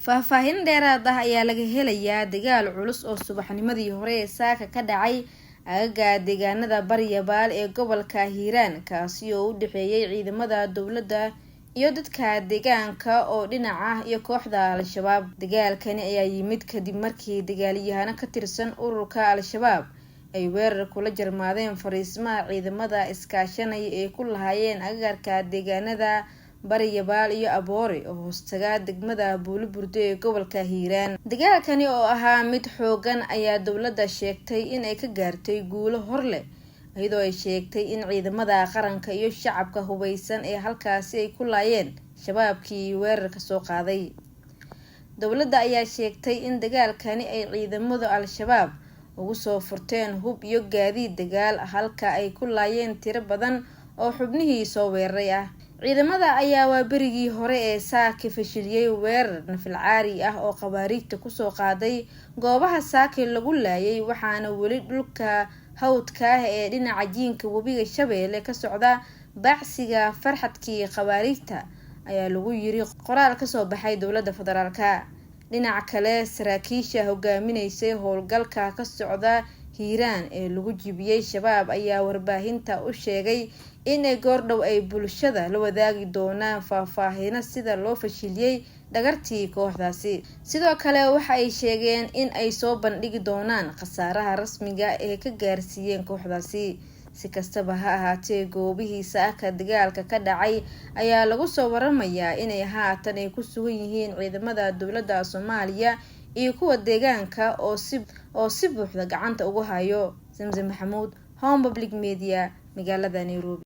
Faahfaahin dheeraad ah ayaa laga helayaa dagaal culus oo subaxnimadii hore ee saaka ka dhacay aagaga deegaanada Baryabaal ee gobolka Hiiraan, kaasi oo u dhexeeyay ciidamada dowladda iyo dadka deegaanka oo dhinac ah iyo kooxda Al-Shabaab. Dagaalkani ayaa yimid kadib markii dagaalyahano ka tirsan ururka Al-Shabaab ay weerar kula jarmaadeen fariisimaha ciidamada iskaashanaya ee ku lahaayeen agagaarka deegaanada Baryabaal iyo Aboore oo hoostaga degmada Buuloburdo ee gobolka Hiiraan. Dagaalkani oo ahaa mid xoogan ayaa dowladda sheegtay in ay ka gaartay guulo hor leh, iyadoo ay sheegtay in ciidamada qaranka iyo shacabka hubeysan ee halkaasi ay ku laayeen shabaabkii weerarka soo qaaday. Dowladda ayaa sheegtay in dagaalkani ay ciidamada Al-Shabaab ugu soo furteen hub iyo gaadiid dagaal, halka ay ku laayeen tiro badan oo xubnihii soo weeraray ah. Ciidamada ayaa waa berigii hore ee saaki fashiliyey weerar nafilcaari ah oo khawaariijta kusoo qaaday goobaha saaki lagu laayay, waxaana weli dhulka hawdka ah ee dhinaca jiinka webiga Shabeelle ka socda baacsiga farxadkii khawaariijta, ayaa lagu yiri qoraal kasoo baxay dowladda federaalka. Dhinaca kale, saraakiisha hogaaminaysay howlgalka ka socda Hiiraan ee lagu jibiyey Shabaab ayaa warbaahinta u sheegay in ay goordhow ay bulshada la wadaagi doonaan faahfaahino sida loo fashiliyey dhagartii kooxdaasi. Sidoo kale waxa ay sheegeen in ay soo bandhigi doonaan khasaaraha rasmiga ee ka gaarsiiyeen kooxdaasi. Si kastaba ha ahaatee, goobihii saaka dagaalka ka dhacay ayaa lagu soo waramayaa inay haatan ay ku sugan yihiin ciidamada dowladda Soomaaliya iyo kuwa deegaanka oo si buuxda gacanta ugu hayo. Zamzam Maxamuud, Home Public Media, magaalada Nairobi.